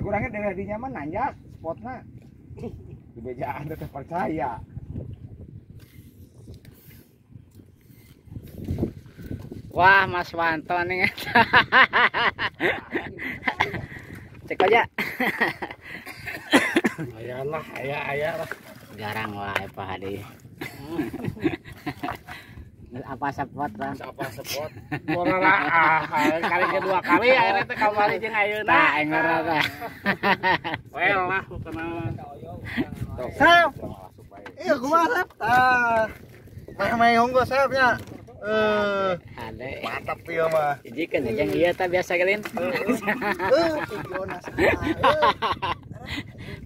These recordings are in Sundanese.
Sekurangnya daerah dinya mah nanjak spotna. Di bejaan teh percaya. Wah, Mas Wanto nih. Cek aja. Aya lah, aya lah. Garang wae Pak Hadi. Apa spot lah? Apa spot? Bola kali kedua kali akhirnya teh kamari jeung ayeuna. Tah engor tah. Well lah kenal. Sep. Iya kumaha Sep? Tah. Meh-meh hungkul Sep nya. Ade. Mantap ieu mah. Hijikeun jeung ieu tah biasa gelin. Videona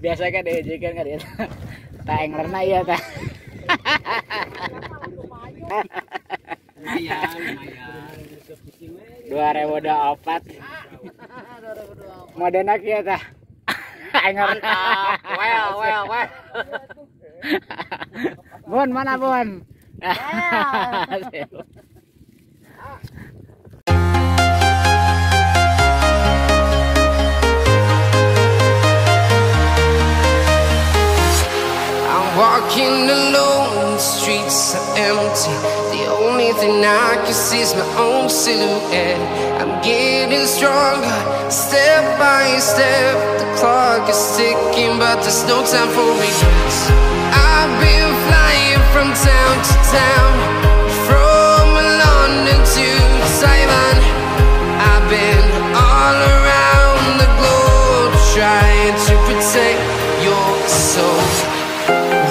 biasa kan dihijikeun ka dieu. Tah engorna ieu tah. Lumayan, lumayan. 2024. Modena kieu tah. Engor. Mantap. Well, well, well. Bun, mana Bun? I'm walking alone, the streets are empty. The only thing I can see is my own silhouette. I'm getting stronger, step by step. The clock is ticking, but there's no time for regrets. I've been flying from town to town, from London to Taiwan. I've been all around the globe, trying to protect your soul.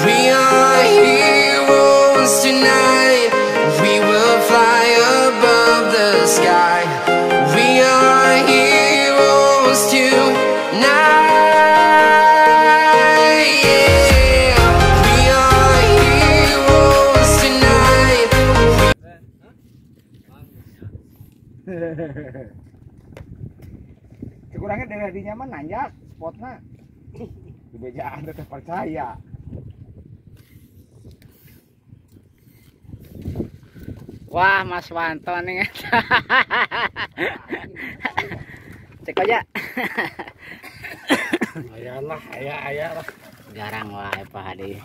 We are heroes tonight. We will fly above the sky. We are heroes tonight. Yeah. We are heroes tonight. Sekurangnya daerah dinya mah nanjak spotna. Di bejaan teh percaya. Wah, Mas Wanto nih. Cek aja. Lumayan lah, aya lah. Garang wae Pak Hadi.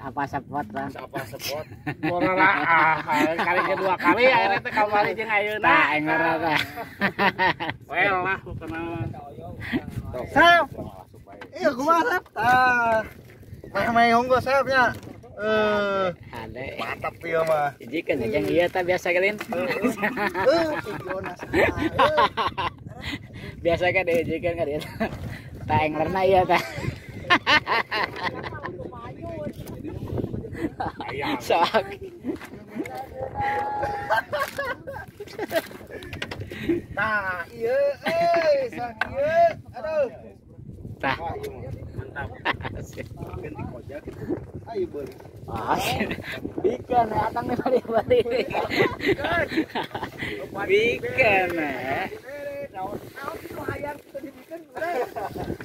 Apa spot lah? Apa spot? Bola kali kedua kali akhirnya teh kamari jeung ayeuna. Tah engor tah. Well lah kenal. Sep. Iya kumaha Sep? Tah. Meh-meh hungkul Sep nya. Ade. Mantap ieu mah. Hijikeun jeung ieu tah biasa gelin. Videona biasa kan dihijikeun ka dieu. Tah engorna ieu tah. Sok. Tah ieu euy, sok ieu. Aduh. Tah. Mantap. Ganti kojak. Ayo beli. Ah, bikin atang nih balik-balik. Bikin.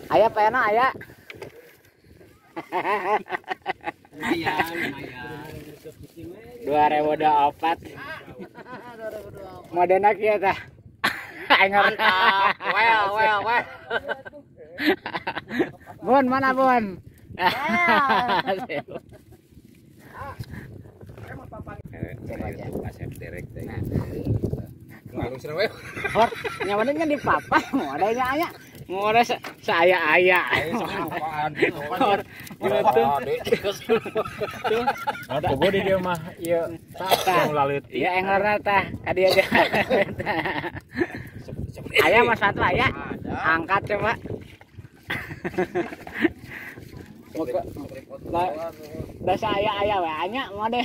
Aya pena aya. Lumayan, lumayan. 2024. Modena kieu tah. Engor. Mantap. Well, well, well. Bun, mana Bun? Hor, nyawanin kan di papa, mau adanya aya. Mau ada saya aya. Hor, gitu. Nah, di dia mah ieu tah laleutik. Ieu engorna tah, ka dieu ge. Aya Mas Wanto aya. Angkat coba. Dah saya aya we anya mau deh.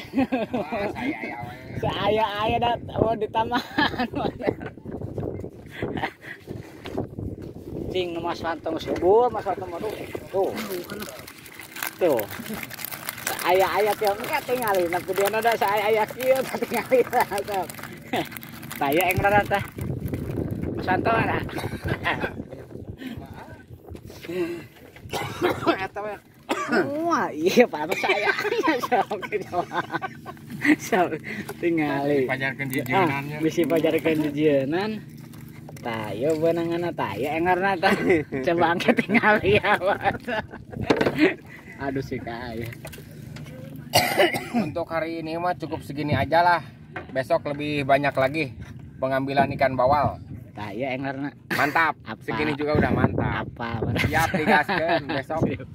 Saya aya dah mau ditambahan. Cing Mas Wanto subur, Mas Wanto mah tuh. Tuh. Saya aya teh engke tingali, na videona da saya aya kieu tingali. Saya engorna tah. Mas Wanto ada. Eta we. Wah, iya Pak, saya sok gitu. Sok tingali. Pajarkeun jijieunan. Bisi pajarkeun jijieunan. Tah, ieu beunanganna tah, ieu englerna tah. Coba angkat tinggal ya. Aduh sih kaya. Untuk hari ini mah cukup segini aja lah. Besok lebih banyak lagi pengambilan ikan bawal. Tah, ieu englerna. Mantap. Apa? Segini juga udah mantap. Apa? Siap digaskeun besok. Siap.